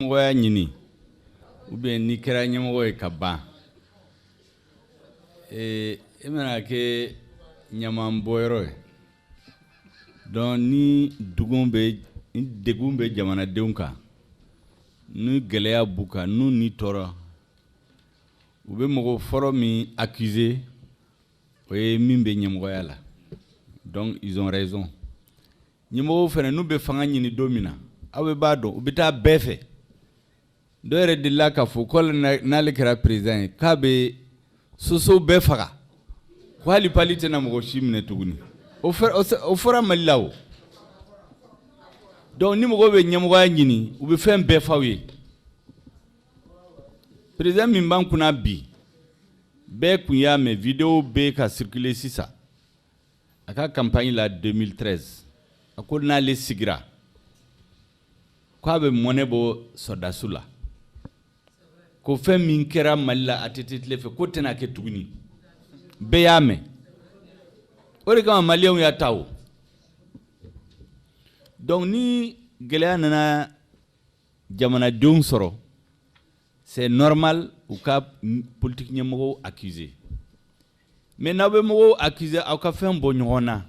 Ɲɛmɔgɔya ɲini ou bien n'i kɛra ɲɛmɔgɔ ye ka ban, e bɛna kɛ ɲaman bɔyɔrɔ ye. Donc ni dugun bɛ, ni degun bɛ jamanadenw kan, ni gɛlɛya b'u kan, n'u ni tɔɔrɔ, u bɛ mɔgɔ fɔlɔ min accuser, o ye min bɛ ɲɛmɔgɔya la. Donc ils ont raison. Ɲɛmɔgɔw fana, n'u bɛ fanga ɲini don min na, aw bɛ b'a dɔn, u bɛ taa bɛɛ fɛ. Dɔw yɛrɛ delila k'a fɔ ko n'ale kɛra président ye, k'a bɛ sosow bɛɛ faga, ko hali palu tɛna mɔgɔ si minɛ tuguni. O fɔra Mali la o. Donc ni mɔgɔw bɛ ɲɛmɔgɔya ɲini, u bɛ fɛn bɛɛ f'aw ye. Président min b'an kunna bi, bɛɛ kun y'a mɛn, vidéo bɛ ka circuler sisan. A ka campagne la 2013, a ko n'ale sigira, k'a bɛ mɔnɛ bɔ sɔrɔdasiw la, ko fɛn min kɛra Mali la ATT tile fɛ, ko tɛna kɛ tuguni. Bɛɛ y'a mɛn. O de kama maliyɛnw y'a ta o. Donc ni gɛlɛya nana jamanadenw sɔrɔ, c'est normal u ka politique ɲɛmɔgɔw accuser. Mais n'aw bɛ mɔgɔw accuser, aw ka fɛn bɔ ɲɔgɔn na.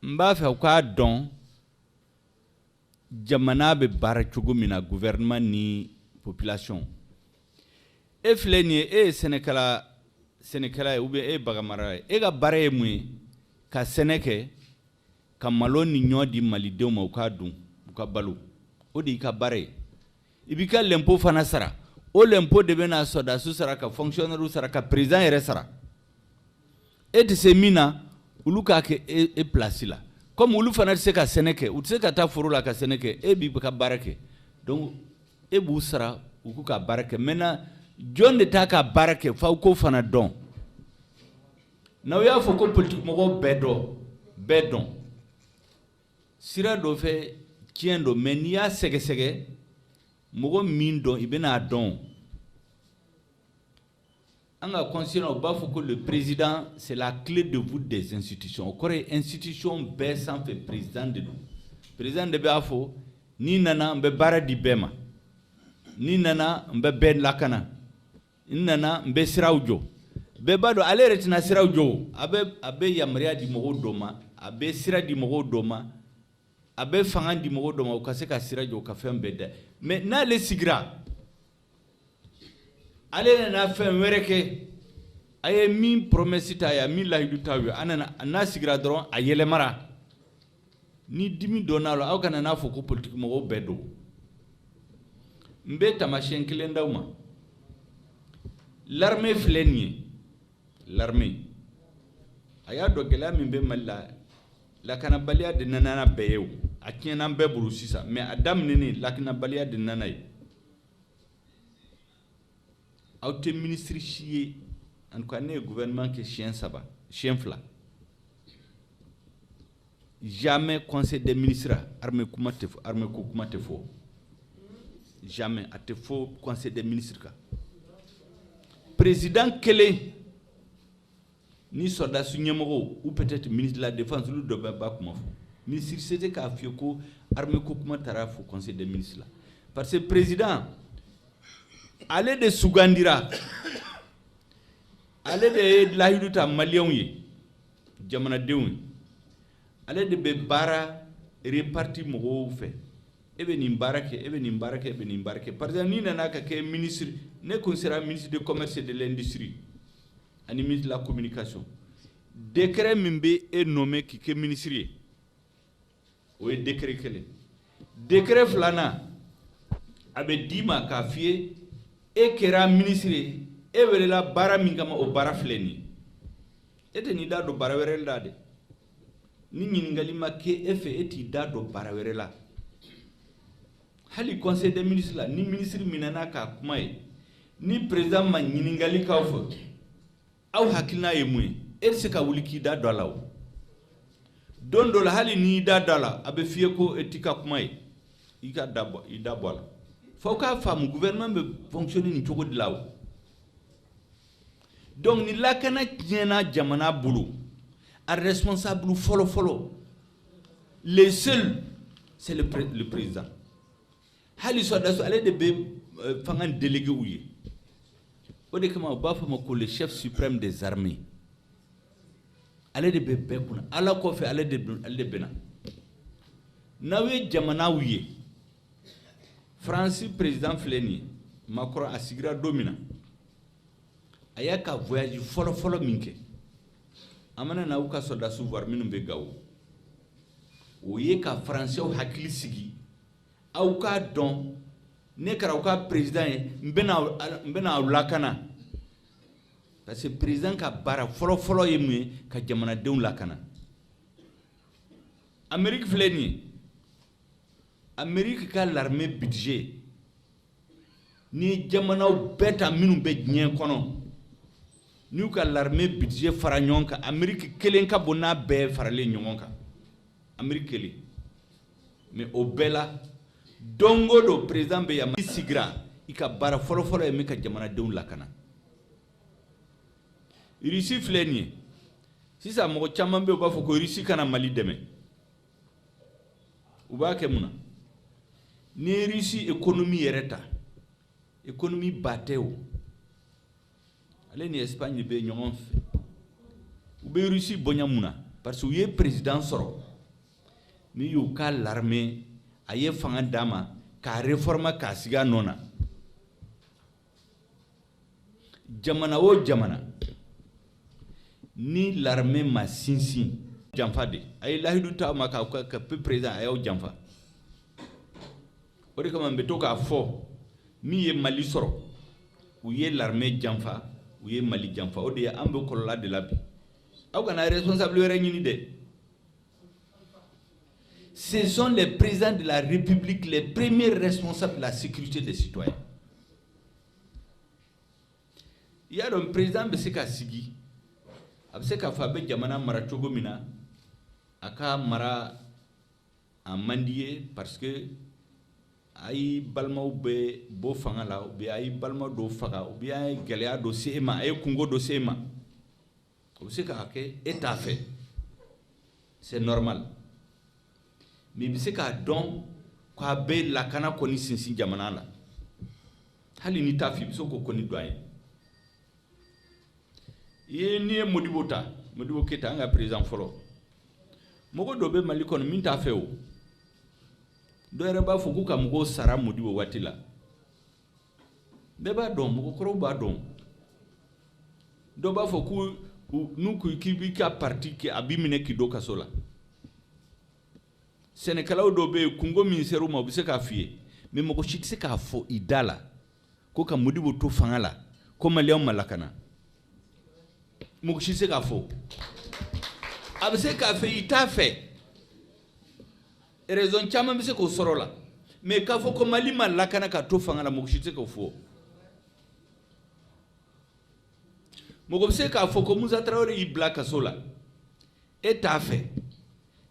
N b'a fɛ aw k'a dɔn jamana bɛ baara cogo min na, gouvernement ni population. E filɛ nin ye, e ye sɛnɛkɛla ye ou bien e ye baganmara ye, e ka baara ye mun ye? Ka sɛnɛ kɛ, ka malo ni ɲɔ di malidenw ma, u k'a dun, u ka balo. O de y'i ka baara ye. I b'i ka l'impôt fana sara. O l'impôt de bɛ na sɔrɔdasiw sara, ka fonctionnaire sara, ka président yɛrɛ sara. E tɛ se min na, olu k'a kɛ e place la. Comme olu fana tɛ se ka sɛnɛ kɛ, u tɛ se ka taa foro la ka sɛnɛ kɛ, e b'i ka baara kɛ. Donc e b'u sara u k'u ka baara kɛ. Maintenant, jɔn de t'a ka baara kɛ? F'aw k'o fana dɔn. N'aw y'a fɔ ko politique mɔgɔw bɛɛ dɔn, bɛɛ dɔn sira dɔ fɛ, tiɲɛ don. Mais n'i y'a sɛgɛsɛgɛ, mɔgɔ min dɔn, i bɛna dɔn. An ka constitution, u b'a fɔ ko le président, c'est la clé de voûte des institutions. O kɔrɔ ye, institution bɛɛ sanfɛ, président de don. Président de b'a fɔ: n'i nana, n bɛ baara di bɛɛ ma, n'i nana, n bɛ bɛɛ lakana, n nana, n bɛ siraw jɔ. Bɛɛ b'a dɔn, ale yɛrɛ tɛna siraw jɔ o. A bɛ yamaruya di mɔgɔw dɔ ma, a bɛ sira di mɔgɔw dɔ ma, a bɛ fanga di mɔgɔw dɔ ma, u ka se ka sira jɔ, u ka fɛn bɛɛ da. Mais n'ale sigira, ale nana fɛn wɛrɛ kɛ, a ye min promesse ta ye, a min lahidu ta ye, a nana n'a sigira dɔrɔn, a yɛlɛmara. Ni dimi donna a la, aw kana n'a fɔ ko politique mɔgɔw bɛɛ don. N bɛ taamasiyɛn kelen d'aw ma. L'armée filɛ nin ye, l'armée, a y'a dɔn gɛlɛya min bɛ Mali la, lakanabaliya de nana n'a bɛɛ ye. O a tiɲɛna an bɛɛ bolo sisan, mais a daminɛnen, lakanabaliya de nana ye. Aw tɛ ministre si ye. En tout cas, ne ye gouvernement kɛ siɲɛ saba, siɲɛ fila, jamais conseil des ministres, armée kuma tɛ fɔ, armée ko kuma tɛ fɔ. Jamais a tɛ fɔ conseil des ministres kan. Président kelen ni sɔrɔdasi ɲɛmɔgɔw ou peut-être ministre de la Défense, olu dɔ bɛ ba kuma fɔ. Ministre se tɛ k'a f'i ye ko armée ko kuma taara fɔ conseil des ministres la, parce que président, ale de sugandira, ale de ye lahidu ta maliyɛnw ye, jamanadenw ye. Ale de bɛ baara réparti mɔgɔw fɛ: e bɛ nin baara kɛ, e bɛ nin baara kɛ, e bɛ nin baara kɛ. Par exemple, n'i nana ka kɛ ministre, ne kun sera ministre de Commerce et de l'Industrie ani ministre de la Communication, décret min bɛ e nommé k'i kɛ ministre ye, o ye décret kelen. Décret filanan, a bɛ d'i ma k'a f'i ye: e kɛra ministre ye, e welela baara min kama, o baara filɛ nin ye. E tɛ n'i da don baara wɛrɛ la dɛ. Ni ɲininkali ma kɛ e fɛ, e t'i da don baara wɛrɛ la. Hali conseil des ministres la, ni ministre minɛna k'a kuma ye, ni président ma ɲininkali k'aw fɛ, aw hakilina ye mun ye, e tɛ se ka wuli k'i da don a la. O don dɔ la, hali n'i da don a la, a bɛ f'i ye ko e t'i ka kuma ye, i ka da bɔ, i da bɔ a la. F'aw k'a faamu, gouvernement bɛ fonctionner nin cogo de la o. Donc ni lakana tiɲɛna jamana bolo, a responsable fɔlɔ fɔlɔ, le seul, c'est le président. Hali sɔrɔdasi, ale de bɛ fanga délégué u ye. O de kama u b'a fɔ ma ko le chef suprême des armées. Ale de bɛ bɛɛ kunna, Ala kɔfɛ ale de bɛ na. N'aw ye jamanaw ye, Faransi président filɛ nin ye, Macron, a sigira don min na, a y'a ka voyage fɔlɔ-fɔlɔ min kɛ, a mana n'aw ka sɔrɔdasiw voir minnu bɛ Gawo, o ye ka Faransɛw hakili sigi: aw k'a dɔn, ne kɛra aw ka président ye, n bɛna aw lakana. Parce que président ka baara fɔlɔ-fɔlɔ ye mun ye? Ka jamanadenw lakana. Amérique filɛ nin ye, Amérique ka l'armée budget, ni jamanaw bɛɛ ta minnu bɛ diɲɛ kɔnɔ, n'u ka l'armée budget fara ɲɔgɔn kan, Amérique kelen ka bon n'a bɛɛ faralen ɲɔgɔn kan, Amérique kelen. Mais o bɛɛ la, don o don président bɛ yan, i sigira, i ka baara fɔlɔ-fɔlɔ ye min? Ka jamanadenw lakana. Russie filɛ nin ye sisan, mɔgɔ caman bɛ yen, u b'a fɔ ko Russie kana Mali dɛmɛ. U b'a kɛ mun na? Ni ye Russie économie yɛrɛ ta, économie ba tɛ o. Ale ni Espagne bɛ ɲɔgɔn fɛ. U bɛ Russie bonya mun na? Parce que u ye président sɔrɔ min y'u ka l'armée, a ye fanga d'a ma k'a réformer, k'a sigi a nɔ na. Jamana o jamana ni l'armée ma sinsin, janfa de. A ye lahidu ta ma ka président, a y'aw janfa. O de kama n bɛ to k'a fɔ, min ye Mali sɔrɔ, u ye l'armée janfa, u ye Mali janfa. O de ye an bɛ kɔlɔlɔ de la bi. Aw kana responsable wɛrɛ ɲini dɛ. Ce sont les présidents de la République les premiers responsables de la sécurité des citoyens. I y'a dɔn, président bɛ se ka sigi, a bɛ se k'a fɔ a bɛ jamana mara cogo min na, a ka mara a man di ye, parce que a y'i balimaw bɛ bɔ fanga la, ou bien a y'i balima dɔw faga, ou bien a ye gɛlɛya dɔ se e ma, a ye kungo dɔ se e ma. O bɛ se k'a kɛ e t'a fɛ, c'est normal. Mais i bɛ se k'a dɔn k'a bɛ lakana kɔni sinsin jamana la. Hali n'i t'a fɛ, i bɛ se k'o kɔni dɔn a ye. I ye, n'i ye Modibo ta, Modibo Keyita, an ka président fɔlɔ, mɔgɔ dɔ bɛ Mali kɔnɔ min t'a fɛ o. Dɔ yɛrɛ b'a fɔ k'u ka mɔgɔw sara Modibo waati la. Bɛɛ b'a dɔn, mɔgɔkɔrɔw b'a dɔn. Dɔ b'a fɔ k'u n'u ko k'i b'i ka parti kɛ, a b'i minɛ k'i don kaso la. Sɛnɛkɛlaw dɔw bɛ yen, kungo min ser'u ma, u bɛ se k'a f'i ye. Mais mɔgɔ si tɛ se k'a fɔ i da la ko ka Modibo to fanga la ko Maliyɛnw ma lakana. Mɔgɔ si tɛ se k'a fɔ. A bɛ se k'a fɛ i t'a fɛ, raison caman bɛ se k'o sɔrɔ la. Mais k'a fɔ ko Mali ma lakana ka to fanga la, mɔgɔ si tɛ se k'o fɔ. Mɔgɔ bɛ se k'a fɔ ko Musa Tarawele y'i bila kaso la, e t'a fɛ,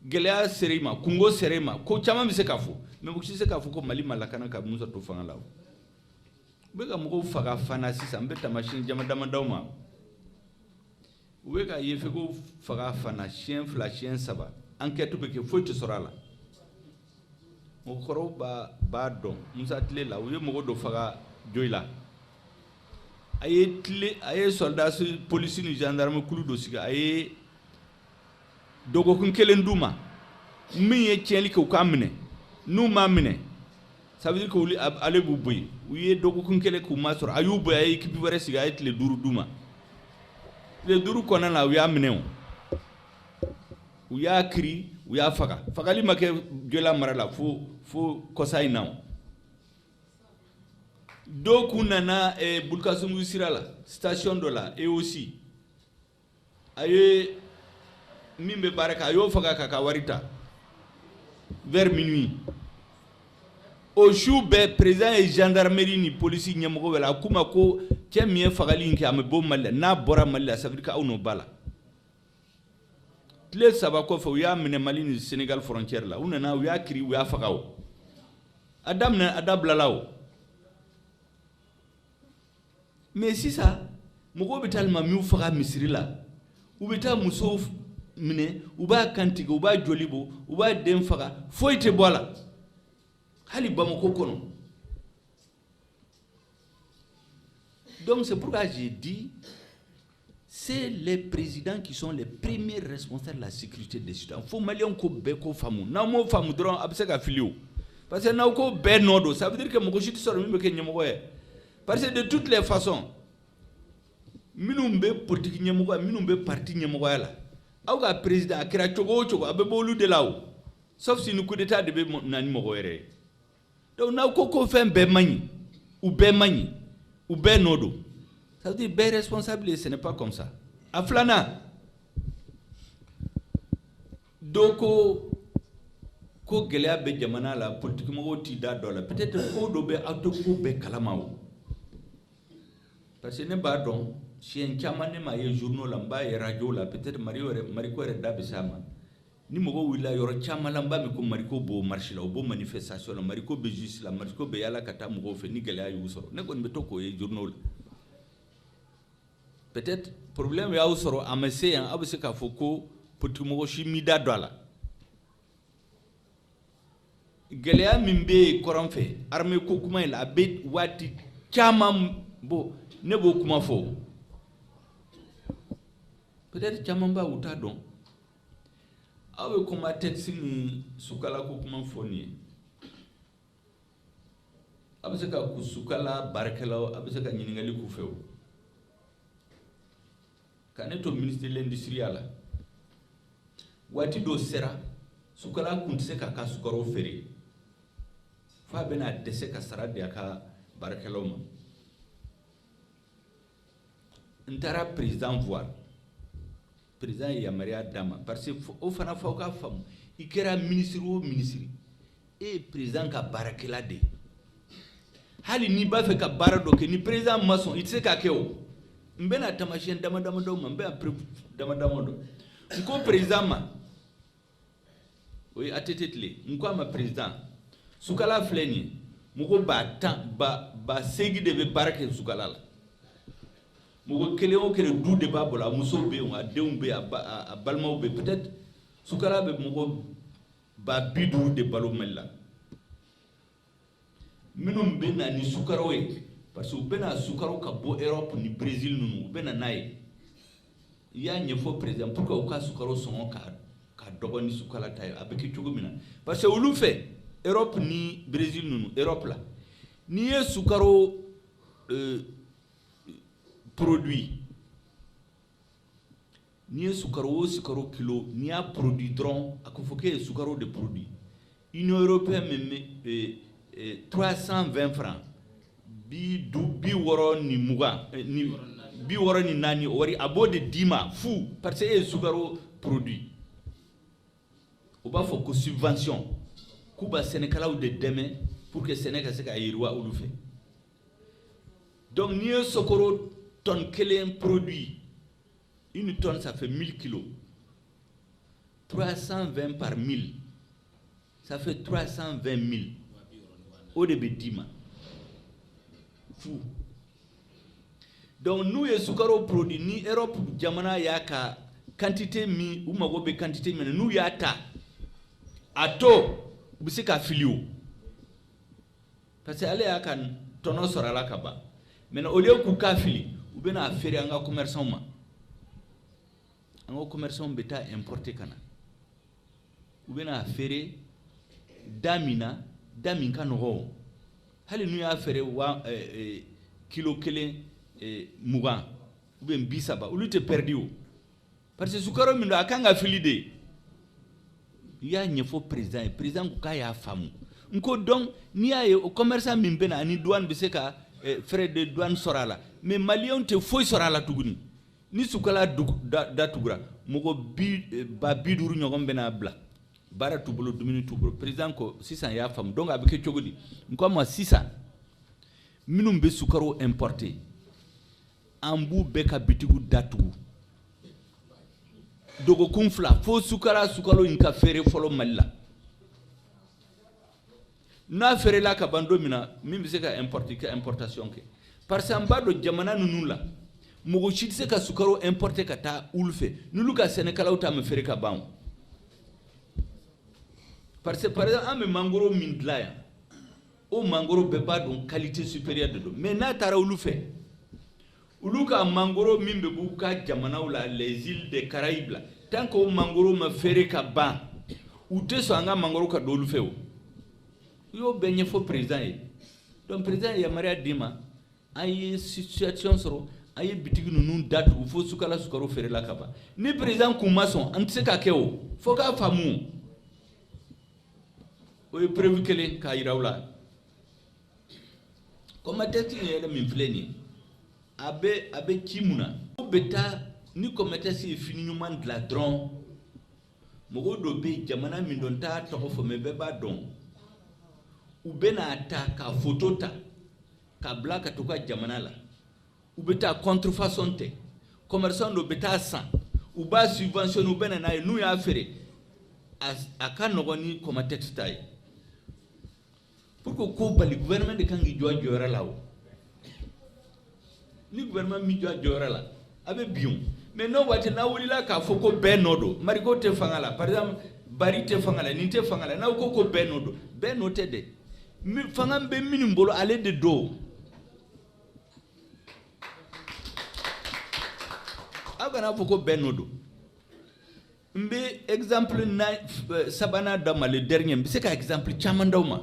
gɛlɛya sera i ma, kungo sera i ma, ko caman bɛ se k'a fɔ. Mais mɔgɔ si tɛ se k'a fɔ ko Mali ma lakana ka Musa to fanga la. O u bɛ ka mɔgɔw faga fana sisan, n bɛ taamasiyɛn jama dama d'aw ma. U bɛ ka yefegew faga fana siɲɛ fila, siɲɛ saba, enquête bɛ kɛ, foyi tɛ sɔrɔ a la. Mɔgɔkɔrɔw b'a dɔn, Musa tile la, u ye mɔgɔ dɔ faga Joyila. A ye tile, a ye soldats, polisi ni gendarme kulu dɔ sigi, a ye dɔgɔkun kelen d'u ma. Min ye tiɲɛli kɛ, u k'a minɛ. N'u m'a minɛ, ça veut dire que ale b'u bɔ yen. U ye dɔgɔkun kelen k'u ma sɔrɔ, a y'u bɔ yen, a ye équipe wɛrɛ sigi, a ye tile 5 d'u ma. Tile 5 kɔnɔna la, u y'a minɛ, o u y'a kiri, u y'a faga. Fagali ma kɛ Joyila mara la fo kɔsa in na. O dɔw kun nana Bulukasunbugu sira la, station dɔ la, EOC, a ye min bɛ baara kɛ, a y'o faga k'a ka wari ta vers minuit. O su bɛɛ, président ye gendarmerie ni polisi ɲɛmɔgɔ wele. A k'u ma ko cɛ min ye fagali in kɛ, a ma bɔ Mali la. N'a bɔra Mali la, ça veut dire que aw nɔ b'a la. Tile 3 kɔfɛ, u y'a minɛ Mali ni Sénégal frontière la. U nana, u y'a kiri, u y'a faga. O a daminɛ, a dabilala o. Mais sisan, mɔgɔw bɛ taa alimamiw faga misiri la, u bɛ taa musow minɛ, u b'a kantigɛ, u b'a joli bɔ, u b'a den faga, foyi tɛ bɔ a la. Hali Bamakɔ kɔnɔ. Donc c'est pourquoi j'ai dit, c'est les présidents qui sont les premiers responsables de la sécurité des citoyens. Fo Maliyɛnw ko bɛɛ ko faamu. N'aw m'o faamu dɔrɔn, a bɛ se ka fili o. Parce que n'aw ko bɛɛ nɔ don, ça veut dire que mɔgɔ si tɛ sɔrɔ min bɛ kɛ ɲɛmɔgɔ ye. Parce que de toutes les façons, minnu bɛ politique ɲɛmɔgɔya, minnu bɛ parti ɲɛmɔgɔya la, aw ka président, a kɛra cogo o cogo, a bɛ bɔ olu de la o. Sauf si ni coup d'état de bɛ na ni mɔgɔ wɛrɛ ye. Donc n'aw ko ko fɛn bɛɛ man ɲi, u bɛɛ man ɲi, u bɛɛ nɔ don. Ça veut dire bɛɛ responsable, ce n'est pas comme ça. A filanan, dɔ ko ko gɛlɛya bɛ jamana la, politique mɔgɔw t'i da dɔ la. Peut-être ko dɔ bɛ, aw tɛ ko bɛɛ kalama o. Parce que ne b'a dɔn, siɲɛ caman ne m'a ye journaux la, n b'a ye radio la, peut-être Mario yɛrɛ, Mariko yɛrɛ da bɛ s'a ma. Ni mɔgɔw wulila yɔrɔ caman la, n b'a mɛn ko Mariko b'o marche la, o b'o manifestation la, Mariko bɛ justice la, Mariko bɛ yala ka taa mɔgɔw fɛ ni gɛlɛya y'u sɔrɔ. Ne kɔni bɛ to k'o ye journaux la. Peut-être problème y'aw sɔrɔ, a ma se yan, aw bɛ se k'a fɔ ko politique mɔgɔ si m'i da don a la. Gɛlɛya min bɛ yen kɔrɔn fɛ, armée ko kuma in la, a bɛ waati caman bɔ, ne b'o kuma fɔ. Peut-être caman b'a u t'a dɔn. Aw bɛ Comatex ni Sukala ko kuma fɔ nin ye. A bɛ se ka Sukala baarakɛlaw, a bɛ se ka ɲininkali k'u fɛ o. Ka ne to ministre de l'industrie la, waati dɔ sera, Sukala kun tɛ se k'a ka sukaro feere, f'a bɛna dɛsɛ ka sara di a ka baarakɛlaw ma. N taara président voir, président ye yamaruya d'a ma, parce que o fana f'aw ka faamu, i kɛra ministre o ministre, e ye président ka baarakɛla de ye. Hali n'i b'a fɛ ka baara dɔ kɛ, ni président ma sɔn, i tɛ se k'a kɛ o. N bɛna taamasiyɛn dama dama d'aw ma, n bɛna preuve dama dama dɔn. N ko président ma, o ye ATT tile, n ko a ma: président, Sukala filɛ nin ye, mɔgɔ 10 000, 8 000 de bɛ baara kɛ Sukala la. Mɔgɔ kelen o kelen, du de b'a bolo, a musow bɛ yen, a denw bɛ yen, a balimaw bɛ yen. Peut-être Sukala bɛ mɔgɔ 50 000 de balo Mali la. Minnu bɛ na ni sukaro ye, parce que u bɛ na sukaro ka bɔ Europe ni Brésil ninnu, u bɛ na n'a ye. I y'a ɲɛfɔ président pour que u ka sukaro sɔngɔ ka dɔgɔ ni Sukala ta ye, a bɛ kɛ cogo min na. Parce que olu fɛ, Europe ni Brésil ninnu, Europe la, n'i ye sukaro produit, n'i ye sukaro o sukaro kilo, n'i y'a produit dɔrɔn, a ko fɔ k'e ye sukaro de produit, Union européenne bɛ 320 francs, bi du 60 ni 64, o wari a b'o de d'i ma fu, parce que e ye sukaro produit. U b'a fɔ ko subvention, k'u b'a sɛnɛkɛlaw de dɛmɛ pour que sɛnɛ ka se ka yiriwa olu fɛ. Donc n'i ye sukaro tonne kelen produit, une tonne, ça fait 1000 kilos, 320 par 1000, ça fait 320 000, o de bɛ d'i ma fu. Donc n'u ye sukaro produit, ni Europe jamana y'a ka quantité min, u mago bɛ quantité min na, n'u y'a ta, a tɔ u bɛ se ka fili o, parce que ale y'a ka tɔnɔ sɔrɔ a la ka ban. Maintenant, au lieu k'u k'a fili, u bɛna a feere an ka commerçant ma. An ka commerçant bɛ taa importer ka na, u bɛna a feere da min na, da min ka nɔgɔn. Hali n'u y'a feere wa kilo kelen 20 ou bien 30, olu tɛ perdu o, parce que sukaro min don, a kan ka fili de. I y'a ɲɛfɔ président ye, président ko k'a y'a faamu. N ko donc n'i y'a ye, o commerçant min bɛ na ani douane bɛ se ka frais de douane sɔrɔ a la, mais Maliyɛnw tɛ foyi sɔrɔ a la tuguni. Ni Sukala datugura, mɔgɔ 50 000 ɲɔgɔn bɛna bila, baara t'u bolo, dumuni t'u bolo. Président ko sisan y'a faamu. Donc a bɛ kɛ cogo di? N ko a ma, sisan minnu bɛ sukaro importer, an b'u bɛɛ ka bitigiw datugu dɔgɔkun 2, fo sukaro in ka feere fɔlɔ Mali la. N'a feerela ka ban don min na, min bɛ se ka importer, ka importation kɛ, parce que an b'a dɔn jamana ninnu la, mɔgɔ si tɛ se ka sukaro importer ka taa olu fɛ n'olu ka sɛnɛkɛlaw ta ma feere ka ban o. Parce que par exemple, an bɛ mangoro min dilan yan, o mangoro bɛɛ b'a dɔn qualité supérieure de don, mais n'a taara olu fɛ, Olu ka mangoro min bɛ b'u ka jamanaw la, les îles des Caraïbes la, tant que o mangoro ma feere ka ban, u tɛ sɔn an ka mangoro ka don olu fɛ o. U y'o bɛɛ ɲɛfɔ président ye. Donc président ye yamaruya d'i ma, an ye situation sɔrɔ, an ye bitigi ninnu datugu fo sukala sukaro feerela ka ban. Ni président kun ma sɔn, an tɛ se ka kɛ o, fo k'a faamu. O ye preuve kelen k'a yira u la. Comatex yɛrɛ min filɛ nin ye, a bɛ ci mun na? O bɛ taa ni Comatex ye fini ɲuman dilan dɔrɔn, mɔgɔw dɔ bɛ yen jamana min dɔn, n t'a tɔgɔ fɔ, mais bɛɛ b'a dɔn. U bɛ n'a ta ka photo ta ka bila ka to ka jamana la. U bɛ taa contrefaçon tɛ, commerçant dɔ bɛ taa san, u b'a subventionner, u bɛ na n'a ye. N'u y'a feere, a ka nɔgɔn ni Comatex ta ye. Pour que ko bali, gouvernement de kan k'i jɔ a jɔyɔrɔ la o. Ni gouvernement mi jɔ a jɔyɔrɔ la, a bɛ bin o. Mais n'o waati n'a wulila k'a fɔ ko bɛɛ nɔ don, Mariko tɛ fanga la, par exemple Bari tɛ fanga la, nin tɛ fanga la, n'aw ko ko bɛɛ nɔ don, bɛɛ nɔ tɛ dɛ. Fanga bɛ minnu bolo, ale de don. Aw kana fɔ ko bɛɛ nɔ don. N bɛ exemple na sabanan d'aw ma, le dernier. N bɛ se ka exemple caman d'aw ma.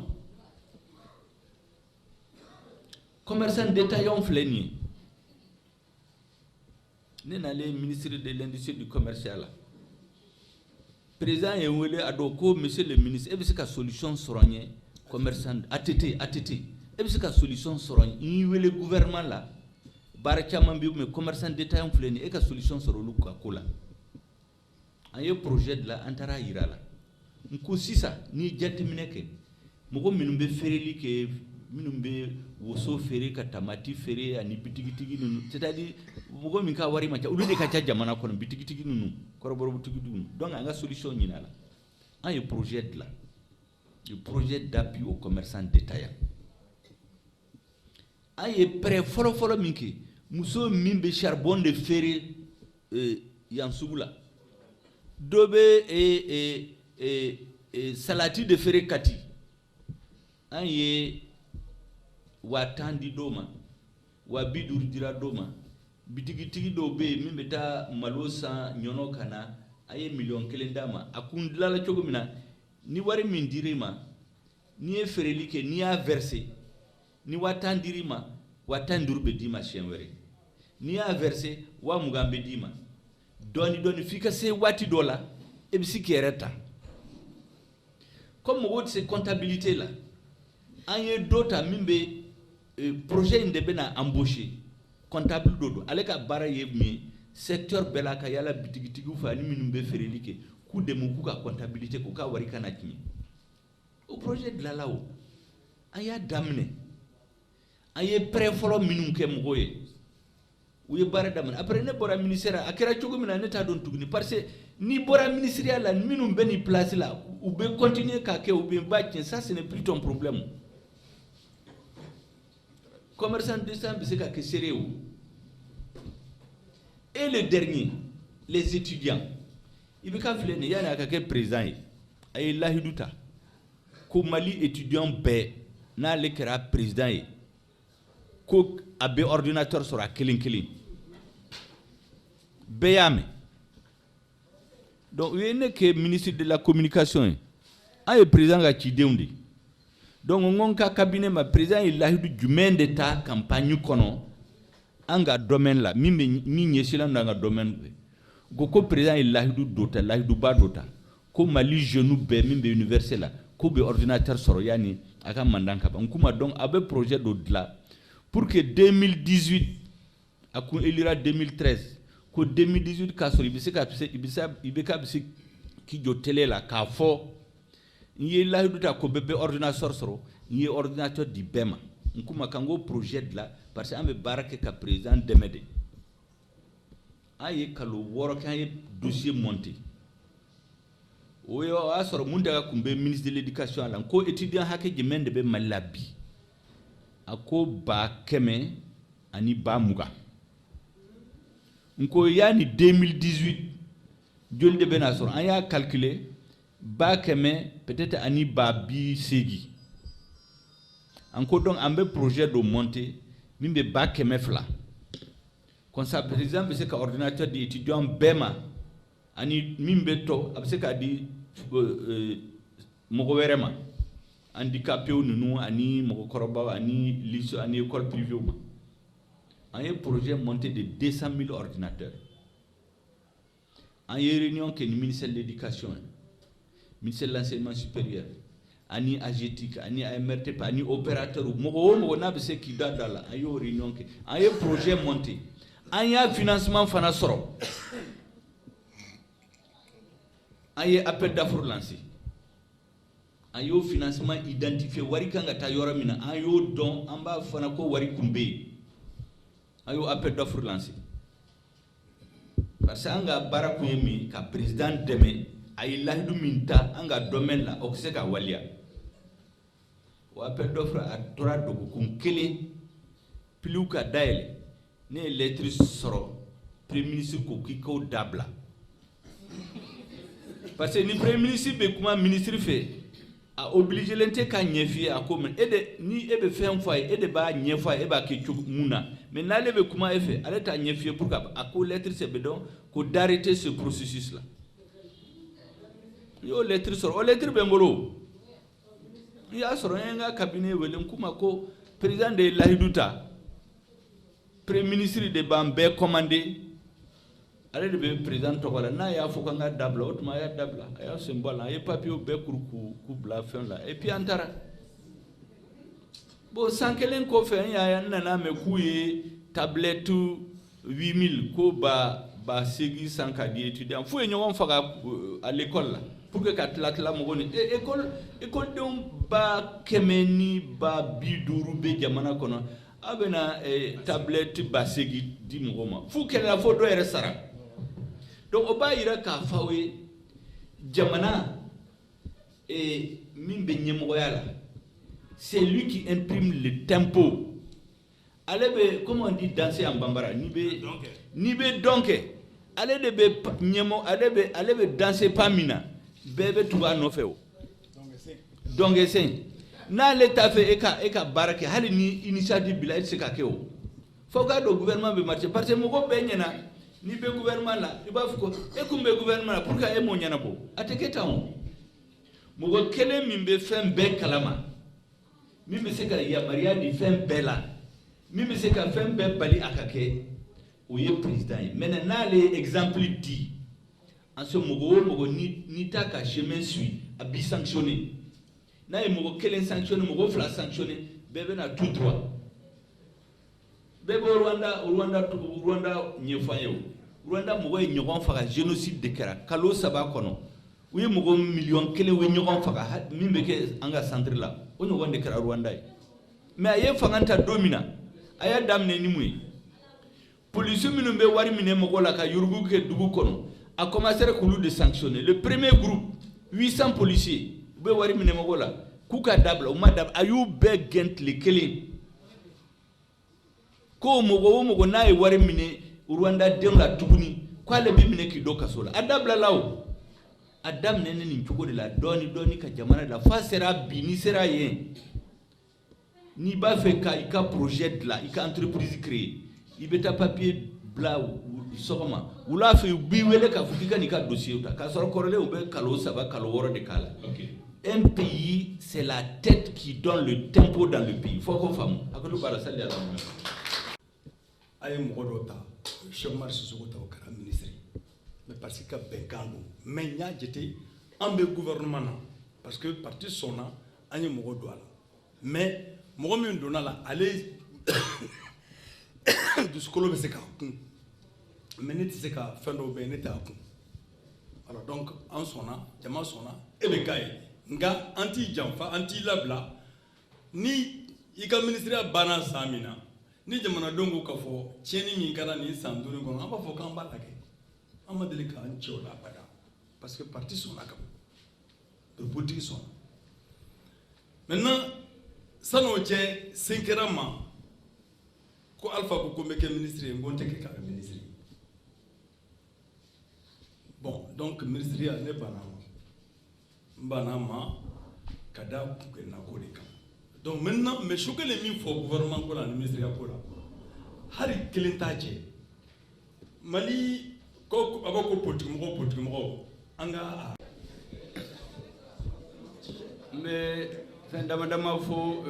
Commerçant détaillant filɛ nin ye, ne nalen ministre de l'Industrie du Commerce la, président ye n wele a don ko: "Monsieur le ministre, e bɛ se ka solution sɔrɔ n ye commerçant ATT, ATT, e bɛ se ka solution sɔrɔ n ye, n y'i wele gouvernement la, baara caman bɛ yen, mais commerçant détaillant filɛ nin ye, e ka solution sɔrɔ olu ka ko la." An ye projet dilan, an taara yira la. N ko sisan, n'i ye jateminɛ kɛ, mɔgɔ minnu bɛ feereli kɛ, minnu bɛ woso feere ka tamati feere ani bitigitigi ninnu, c'est à dire mɔgɔ min ka wari man ca, olu de ka ca jamana kɔnɔ, bitigitigi ninnu, kɔrɔbɔrɔbutigi ninnu. Donc an ka solution ɲini a la. An ye projet dilan, le projet d'appui aux commerçants détaillants. An ye prêt fɔlɔ-fɔlɔ min kɛ, muso min bɛ charbon de feere yan sugu la, dɔ bɛ salati de feere Kati, an ye 10 000 di dɔw ma, 50 000 dira dɔw ma. Bitigitigi dɔw bɛ yen min bɛ taa malo san ɲɔnɔ ka na, a ye 1 miliyɔn d'a ma. A kun dilanna cogo min na, ni wari min dir'i ma, n'i ye feereli kɛ, n'i y'a verser, ni 10 000 dir'i ma, 15 000 bɛ d'i ma siɲɛ wɛrɛ. N'i y'a verser, 20 000 bɛ d'i ma, dɔɔni dɔɔni, f'i ka se waati dɔ la, e bɛ se k'i yɛrɛ ta. Comme mɔgɔw tɛ se comptabilité la, an ye dɔ ta min bɛ projet in de bɛna embaucher, comptable dɔ don. Ale ka baara ye mun ye? Secteur bɛɛ la, ka yala bitigitigiw fɛ ani minnu bɛ feereli kɛ, k'u dɛmɛ k'u ka comptabilité, k'u ka wari kana tiɲɛ. O projet dilanla o, an y'a daminɛ. An ye prêt fɔlɔ minnu kɛ mɔgɔw ye, u ye baara daminɛ. Après, ne bɔra ministère, a kɛra cogo min na, ne t'a dɔn tuguni, parce que n'i bɔra ministériya la, minnu bɛ nin place la, u bɛ continuer k'a kɛ ou bien b'a tiɲɛ, ça ce n'est plus ton problème. Commerçant détaillant bɛ se ka kɛ seere o. Et le dernier, les étudiants. I bɛ ka filɛ nin ye, yanni a ka kɛ président ye, a ye lahidu ta ko Mali étudiant bɛɛ, n'ale kɛra président ye, ko a bɛ ordinateur sɔrɔ a kelen kelen bɛɛ. Y'a mɛn? Donc u ye ne kɛ ministre de la Communication ye. An ye président ka cidenw de ye. Donc n ko n ka cabinet ma: président ye lahidu jumɛn de ta campagne kɔnɔ an ka domaine la, min bɛ min ɲɛsinlen don an ka domaine fɛ? U ko ko président ye lahidu dɔ ta, lahiduba dɔ ta, ko Mali jeune bɛɛ min bɛ université la, k'u bɛ ordinateur sɔrɔ yanni a ka mandat ka ban. N k'u ma donc a bɛ projet dɔ dilan pour que 2018, a kun élira 2013, ko 2018 k'a sɔrɔ i bɛ se ka i bɛ se i bɛ ka bɛ se k'i jɔ télé la k'a fɔ: n ye lahidu ta ko bɛɛ bɛ ordinateur sɔrɔ, n ye ordinateur di bɛɛ ma. N k'u ma k'an k'o projet dilan, parce que an bɛ baara kɛ ka président dɛmɛ de. An ye kalo 6 kɛ, an ye dossier monté. O ye o y'a sɔrɔ Muntaga tun bɛ ministre de l'Éducation la. N ko étudiant hakɛ jumɛn de bɛ Mali la bi? A ko 120 000. N ko yanni 2018, joli de bɛna sɔrɔ? An y'a calculer, 100 000 peut-être ani 80 000. An ko donc an bɛ projet dɔ monter min bɛ 200 000. Comme ça, président bɛ se ka ordinateur di étudiant bɛɛ ma, ani min bɛ tɔ, a bɛ se k'a di mɔgɔ wɛrɛ ma, handicapés ninnu ani mɔgɔkɔrɔbaw ani lycée ani école privée ma. An ye projet monté de 200 000 ordinateurs. An ye réunion kɛ ni ministère de l'Éducation ye, ministère de l'Enseignement supérieur, ani AGETIC, ani AMRTP, ani opérateur, mɔgɔ o mɔgɔ n'a bɛ se k'i da don a la. An y'o réunion kɛ, an ye projet monté, an y'a financement fana sɔrɔ. An ye appel d'offre lancé, an y'o financement identifié, wari kan ka taa yɔrɔ min na, an y'o dɔn, an b'a fana ko wari kun bɛ yen. An y'o appel d'offre lancé parce que an ka baara kun ye min, ka président dɛmɛ, a ye lahidu min ta an ka domaine la, o bɛ se ka waleya. O appel d'offre, a tora dɔgɔkun kelen piliw ka dayɛlɛ, ne ye lettre sɔrɔ, Premier ministre ko k'i k'o dabila, parce que ni Premier ministre bɛ kuma ministre fɛ, a obligé len tɛ k'a ɲɛf'i ye. A ko mais e de, ni e bɛ fɛn fɔ a ye, e de b'a ɲɛfɔ a ye, e b'a kɛ cogo mun na. Mais n'ale bɛ kuma e fɛ, ale t'a ɲɛf'i ye. Pour que a ko lettre sɛbɛn dɔn ko d'arrêter ce processus là. N y'o lettre sɔrɔ, o lettre bɛ n bolo. N y'a sɔrɔ, n ye n ka cabinet wele, n k'u ma ko président de ye lahidu ta, Premier ministre de b'an bɛɛ commandé, ale de bɛ président tɔgɔ la. N'a y'a fɔ k'an ka dabila, o tuma a y'a dabila, a y'a sen bɔ a la. A ye papiyew bɛɛ kuru k'u bila fɛn la, et puis an taara. Bon, san kelen kɔfɛ, n y'a ye, n nana mɛn k'u ye tablette 8000 ko 8000 san k'a di étudiant, f'u ye ɲɔgɔn faga à l'école la pour que ka tila tila mɔgɔw ni école écoledenw 150 000 bɛ jamana kɔnɔ. Aw bɛna tablette 8000 di mɔgɔw ma, f'u kɛlɛla fo dɔ yɛrɛ sara. Donc o b'a yira k'a fɔ aw ye, jamana min bɛ ɲɛmɔgɔya la, c'est lui qui imprime le tempo. Ale bɛ, comment on dit, danser en bambara, n'i bɛ dɔn kɛ, ale de bɛ ɲɛmɔgɔ, ale bɛ danser pas min na, bɛɛ bɛ tugu a nɔfɛ. O dɔnkɛ sen, n'ale t'a fɛ e ka baara kɛ, hali ni initiative bila, e tɛ se ka kɛ. O fo k'a dɔn gouvernement bɛ marcher, parce que mɔgɔ bɛɛ ɲɛna n'i bɛ gouvernement la, i b'a fɔ ko e kun bɛ gouvernement la, pour que e m'o ɲɛnabɔ. A tɛ kɛ tan. O mɔgɔ kelen min bɛ fɛn bɛɛ kalama, min bɛ se ka yamaruya di fɛn bɛɛ la, min bɛ se ka fɛn bɛɛ bali a ka kɛ, o ye président ye. Maintenant, n'ale ye exemple di, en ce mɔgɔ o mɔgɔ ni t'a ka chemin suit, a b'i sanctionner. N'a ye mɔgɔ kelen sanctionner, mɔgɔ fila sanctionner, bɛɛ bɛna tout droit. Bɛɛ bɛ Rwanda ɲɛfɔ an ye. O Rwanda, mɔgɔ ye ɲɔgɔn faga, génocide de kɛra kalo 3 kɔnɔ. U ye mɔgɔ 1 miliyɔn, u ye ɲɔgɔn faga. Min bɛ kɛ an ka centre la, o ɲɔgɔn de kɛra Rwanda ye. Mais a ye fanga ta don min na, a y'a daminɛ ni mun ye? Polisi minnu bɛ wari minɛ mɔgɔw la ka yurugu kɛ dugu kɔnɔ, a commencé k'olu de sanctionner. Le premier groupe, 800 policiers, u bɛ wari minɛ mɔgɔw la k'u ka dabila, u ma dabila, a y'u bɛɛ gɛn tile kelen. Ko mɔgɔ o mɔgɔ n'a ye wari minɛ Rwanda denw la tuguni, k'ale bɛ minɛ k'i don kaso la. A dabilala. O a daminɛ nin cogo de la, dɔɔni dɔɔni, ka jamana la f'a sera bi. N'i sera yen, n'i b'a fɛ ka i ka projet dilan, i ka entreprise créer, i bɛ taa papier bila sɔgɔma, wula fɛ u b'i wele k'a fɔ k'i ka n'i ka dossier ta, k'a sɔrɔ kɔrɔlen u bɛ kalo 3, kalo 6 de k'a la. Un pays, c'est la tête qui donne le tempo dans le pays. Fo k'o faamu, hakili b'a la. Sali ala. A ye mɔgɔ dɔ ta, Cheikh Umar Sissoco ta, o kɛra ministre ye, mais parce que ka bɛnkan don. Mais n y'a jate, an bɛ gouvernement na parce que parti sɔnna, an ye mɔgɔ don a la. Mais mɔgɔ min donna la, ale dusukolo bɛ se k'a kun, mais ne tɛ se ka fɛn dɔw bɛ yen, ne t'a kun. Alors donc an sɔnna, jama sɔnna, e bɛ k'a ye, nka an t'i janfa, an t'i labila. Ni i ka ministeriya banna san min na, ni jamanadenw ko k'a fɔ tiɲɛni min kɛra nin san 5 kɔnɔ, an b'a fɔ k'an b'a lajɛ. An ma deli k'an cɛ o la abada, parce que parti sɔnna ka ban, politique sɔnna. Maintenant, san'o cɛ, sen kɛra n ma ko Alpha ko n bɛ kɛ ministre ye. N ko n tɛ kɛ ka ministre ye. Bon, donc ministeriya, ne banna ma, n banna ma ka da kunkilenna ko de kan. Donc maintenant, mais Choguel ye min fɔ gouvernement ko la ani ministeriya ko la, hali kelen t'a jɛ. Mali ko a b'a ko politique mɔgɔw an ka. N bɛ fɛn dama dama fɔ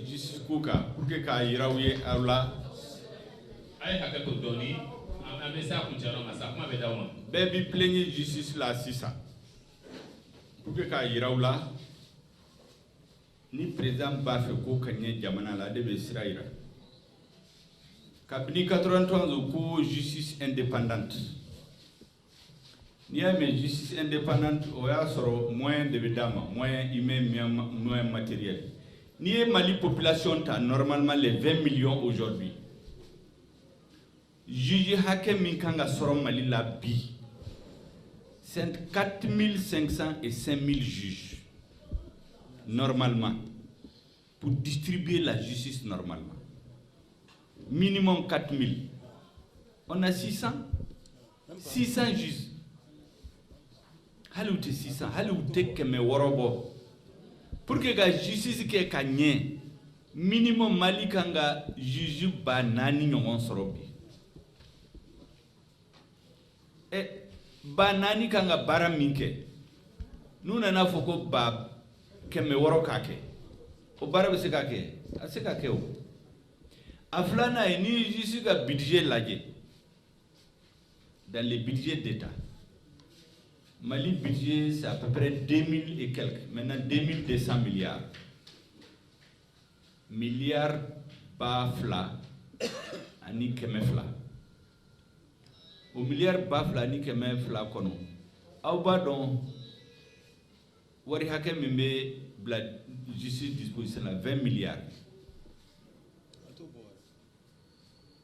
justice ko kan pour que k'a yira aw ye aw la. A ye hakɛ to dɔɔni, an bɛ se a kuncɛyɔrɔ ma sa, kuma bɛ d'aw ma. Bɛɛ b'i plaigner justice la sisan, pour que k'a yira aw la, ni président b'a fɛ ko ka ɲɛ jamana la, ale de bɛ sira yira. Kabini 91 ko justice indépendante, n'i y'a mɛn justice indépendante, o y'a sɔrɔ moyen de bɛ d'a ma, moyen humain, moyen matériel. N'i ye Mali population ta, normalement les 20 millions aujourd'hui, juge hakɛ min kan ka sɔrɔ Mali la bi, c'est 4500 et 5000 juges normalement, pour distribuer la justice normalement. Minimum 4000. On a 600. 600 juges. Hali u tɛ 600, hali u tɛ 600 bɔ. Pour que ka justice kɛ ka ɲɛ, minimum Mali kan ka juge 4000 ɲɔgɔn sɔrɔ bi. Ɛ, 4000 kan ka baara min kɛ, n'u nana fɔ ko 600 k'a kɛ, o baara bɛ se ka kɛ? A tɛ se ka kɛ o. A filanan ye, n'i ye justice ka budget lajɛ, dans les budgets d'État, Mali budget, c'est à peu près 2000 et quelques, maintenant 2200 milliards. Milliards 2200. O miliyari 2200 kɔnɔ, aw b'a dɔn wari hakɛ min bɛ bila justice disposition la, 20 milliards.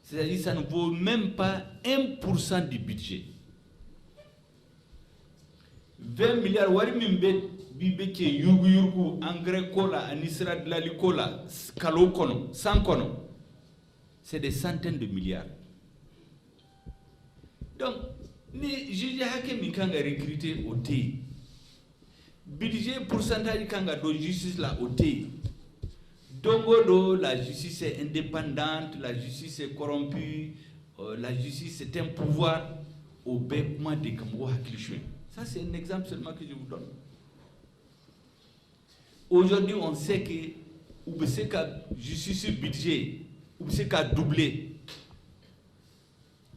C'est-à-dire, ça ne vaut même pas 1% du budget. 20 milliards, wari min bɛ bi bɛ kɛ yuruguyurugu engrais ko la ani sira dilanli ko la kalo kɔnɔ, san kɔnɔ, c'est des centaines de milliards. Donc ni juge hakɛ min kan ka recruter, o tɛ yen. Budget pourcentage kan ka don justice la, o tɛ yen. Don o don, la justice est indépendante, la justice est corrompue, la justice, c'est un pouvoir. O bɛɛ kuma de ka mɔgɔ hakili suɲɛ. Ça, c'est un exemple seulement que je vous donne. Aujourd'hui, on sait que u bɛ se ka justice budget, u bɛ se ka doubler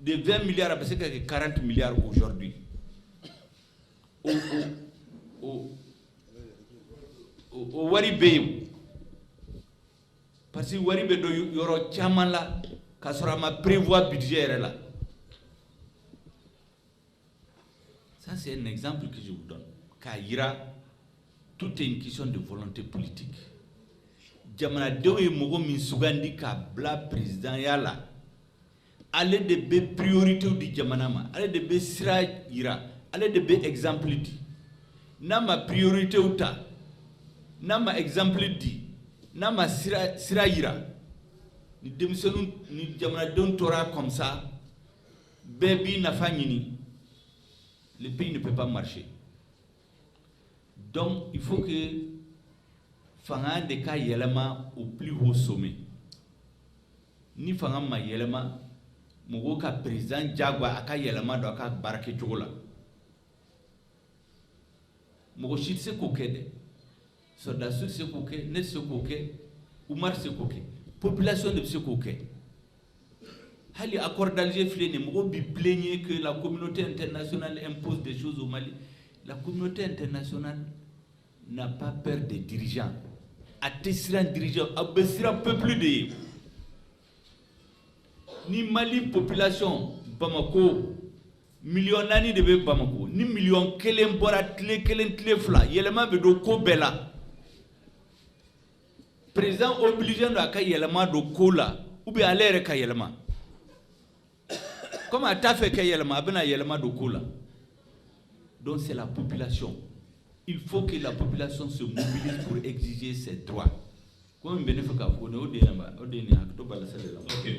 de 20 milliards, a bɛ se ka kɛ 40 milliards aujourd'hui. O wari bɛ yen, parce que wari bɛ don yɔrɔ caman la k'a sɔrɔ a ma prévoir budget yɛrɛ la. Ça, c'est un exemple que je vous donne k'a yira, tout est une question de volonté politique. Jamanadenw ye mɔgɔ min sugandi k'a bila présidentya la, ale de bɛ priorité di jamana ma, ale de bɛ sira yira, ale de bɛ exemple di. N'a ma priorité ta, n'a ma exemple di, n'a ma sira yira, ni denmisɛnninw ni jamanadenw tora comme ça, bɛɛ b'i nafa ɲini, le pays ne peut pas marcher. Donc il faut que fanga de ka yɛlɛma au plus haut sommet. Ni fanga ma yɛlɛma, mɔgɔw ka président jagoya a ka yɛlɛma don a ka baara kɛcogo la. Mɔgɔ si tɛ se k'o kɛ dɛ. Sɔrɔdasiw tɛ se k'o kɛ, ne tɛ se k'o kɛ, Umar tɛ se k'o kɛ, population de bɛ se k'o kɛ. Hali accord d'Alger filɛ nin ye, mɔgɔw bi plaigner que la communauté internationale impose des choses au Mali. La communauté internationale n'a pas peur des dirigeants. A tɛ siran dirigeant, a bɛ siran peuple de ye. Ni Mali population, Bamako 4 miliyɔn de bɛ Bamako, ni 1 miliyɔn bɔra tile kelen, tile fila, yɛlɛma bɛ don ko bɛɛ la. Président obligé don a ka yɛlɛma don ko la, ou bien ale yɛrɛ ka yɛlɛma. Comme a t'a fɛ ka yɛlɛma, a bɛna yɛlɛma don ko la. Donc c'est la population, il faut que la population se mobilise pour exiger ses droits. Komi bɛ ne fɛ k'a fɔ o de ye, o de ye nin hakili to bala sɛbɛn la. Ok.